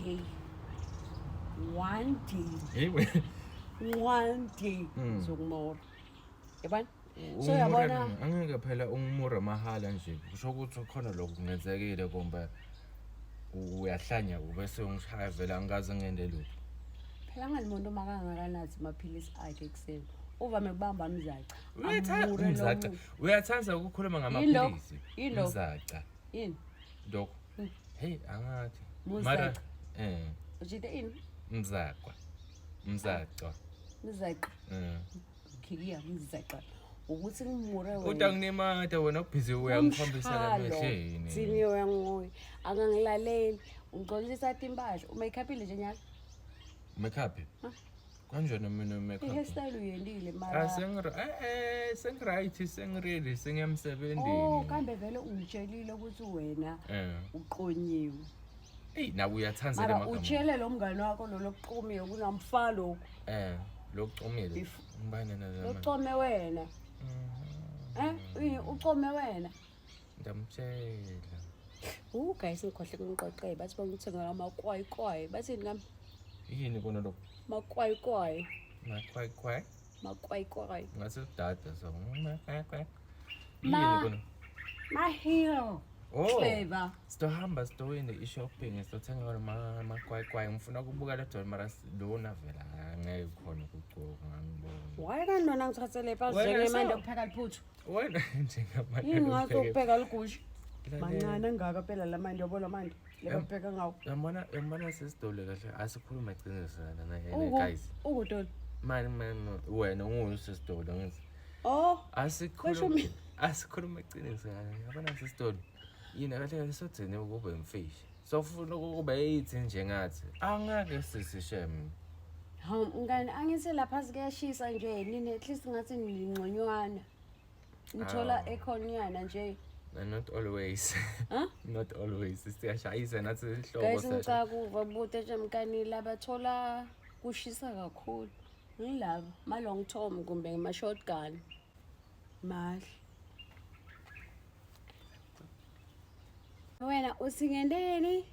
day, one day, Hey wena. one day zokumora. Yabona? So uyabona Angeke phela ungimure mahala nje. Kusho ukuthi khona lokho kungenzekile kumbe uyahlanya ubese ungishaya vele angikaze ngende lutho. Phela ngalimuntu uma kangakanathi amaphilisi akhe ekuseni. Uvame kubamba umzaca. Uyathanda Amure lo umzaca. muntu. Uyathanda ukukhuluma ngamaphilisi. Yilokho. Umzaca. Yini? Lokho. Hey angathi. Muzaca. Mara eh Ujite ini? mzaqwa. Mzaca. Mzaca. Khikiya mzaca. Ukuthi ngimure wena. Utanginimata wena ubhizi uyangikhombisa lamehleni. Thini uyangoyi. Akangilaleli. Ungigqokisa timpahla. Umakeuphile nje nyalo. Makeup. Kanjani mina makeup? I-hairstyle uyendile mara. Ah sengiright, sengiready, sengiyamsebenzini. Oh, kambe vele ungitshelile ukuthi wena uqonyiwe. Ey nawe uyathanda le Mara magama. utshele lo mngane wakho lo lokuqomiwe kunamfa lokhu. Lokucomile. Ngibane na la. Lokucome wena. Ucome wena. Ndamtshela. Guys, ngikhohle kungiqoqe bathi bangithengela amakwayikwayi. Bathini ngami? Yini kona lokho? Makwayikwayi. Makwayikwayi. Makwayikwayi. Ngathi udada so. Makwayikwayi. Ma- Yini kona? Mahero. Oh. Clever. Sitohamba sitoyinde i-shopping sitothenga makwayikwayi. Ngifuna ukubuka le doll mara lona vela angeke khona ukugcoka ngangibona. Why kanti nona ngithathele Wena ipasi manje ukupheka liphuthu? Wena njengamanje. Yini ngathi ukupheka ligusha? Lalela. Mancane angaka phela la manje yabona manje. Lebapheka ngawo. Yambona sesidole kahle asikhulume qiniso lana na Uku guys. ukudoli. Mani mani wena ungusesitolo ngithi. Oh, Kusho Asikhulume mina. asikhulume qiniso lana. Yabona sesitolo. Yini kahle kahle sothini ukube imfishi. Sofuna ukuba yithi njengathi. Angeke sisishem. Hawu mngani angithi lapha kuyashisa nje nini at least ngathi ningconywana. Ngithola ekhonyana nje. Not always. Huh? Not always. Siyashayisa nathi ihlobo. Guys ngicaka kuva buta nje mngani labathola kushisa kakhulu. Ngilaba ma long tom kumbe ma shotgun. Mahle. Wena uthi ngendeni?